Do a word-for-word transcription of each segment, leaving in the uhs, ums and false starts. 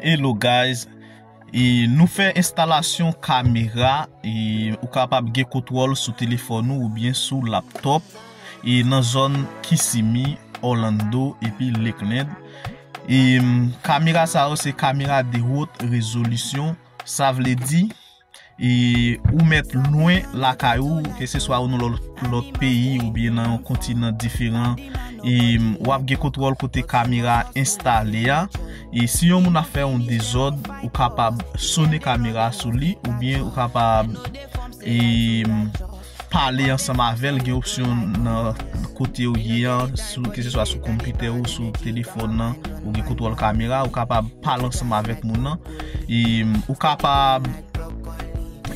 Hello guys, e nou fè enstalasyon kamera e ou kapab gen kontwòl sou telefòn ou oubyen sou laptop e nan zòn Kissimmee, Orlando epi Lakeland. E kamera sa yo se kamera de haute résolution, sa vle di e ou mèt lwen lakay ou, keseswa ou nan lòt, lòt peyi oubyen nan yon kontinan diferan, e w ap gen kontwòl kote kamera enstale a. E si yon moun ap fè yon dezòd, ou kapab sone kamera sou li oubyen ou kapab e pale ansanm avè l. Gen opsyon nan kote ou ye an, sou, keseswa sou konpitè ou, sou telefòn nan, ou gen kontwòl kamera, ou kapab pale ansanm avèk moun nan. E ou kapab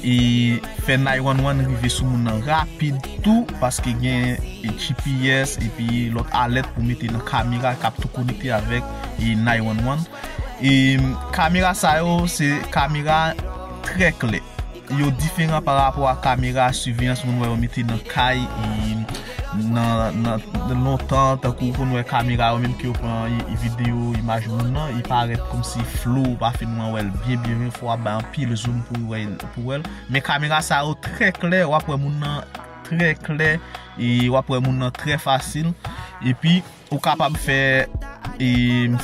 e fè nine one one rive sou moun nan rapid tou, paske gen G P S epi lòt alèt pou mete nan kamera k ap tou konekte avèk e nine one one. E kamera sa yo se kamera trè klè. Yo diferan pa rapò a kamera siveyans moun wè yo mete nan kay e nan, nan, nan lontan, tankou ou konn wè kamera yo menm ke yo pran videyo, imaj moun nan, li parèt kòmsi flou, ou pa fin wè l byen byen, fò w ap bay anpil zoom pou wè l, pou wè l. Men kamera sa yo trè klè, w ap wè moun nan trè klè e w ap wè moun nan trè fasil. Epi ou kapab fè e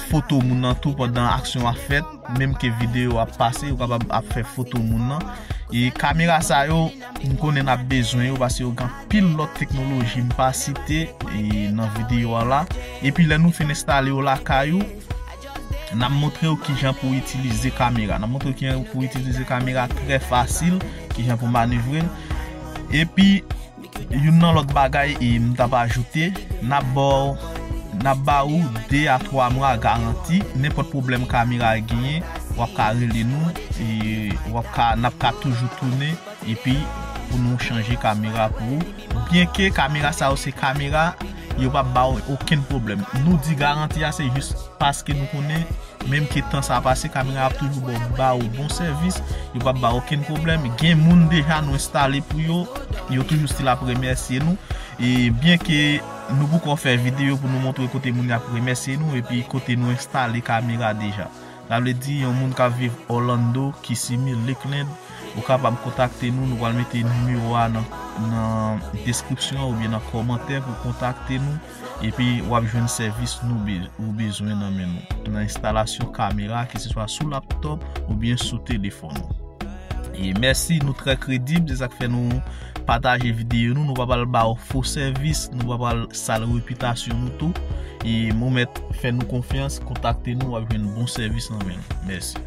foto moun nan tou pandan aksyon ap fèt, menm ke videyo ap pase, ou kapab ap fè foto moun nan. E kamera sa yo, m konnen n ap bezwen yo paske yo gen anpil lòt teknoloji m pa site e nan videyo a la. Epi lè nou fin enstale yo lakay ou, n ap montre w kijan pou itilize kamera. N ap montre w kijan pou itilize kamera trè fasil, kijan pou manevre l. Epi youn nan lòt bagay e m t ap ajoute, n ap ba w, n ap ba ou de a twa mwa garanti. Nenpòt pwoblèm kamera a genyen, w ap ka rele nou e w ap ka, n ap ka toujou tounen epi pou nou chanje kamera pou ou. Byenke kamera sa yo se kamera, yo p ap ba w okenn pwoblèm. Nou di garanti a se jis paske nou konnen menm ke tan sa pase, kamera ap toujou ba w, ba w bon sèvis, yo p ap ba w okenn pwoblèm. Gen moun deja nou enstale pou yo, yo toujou still ap remèsye nou. E byenke nou poko fè videyo pou nou montre kote moun yo ap remèsye nou epi kote nou enstale kamera deja. Sa vle di, yon moun k ap viv Orlando, Kissimmee, Lakeland, ou kapab kontakte nou. Nou pral mete nimewo a nan, nan deskripsyon an oubyen nan kòmantè pou kontakte nou. Epi w ap jwenn sèvis nou be-, ou bezwen nan men nou nan enstalasyon kamera, keseswa sou laptop oubyen sou telefòn ou. E mèsi, nou trè kredib, se sa k fè nou pataje videyo nou. Nou pa pral ba w fo sèvis, nou pa pral sal repitasyon nou tou. E ou mèt fè nou konfyans, kontakte nou, w ap jwenn bon sèvis nan men nou. Mèsi.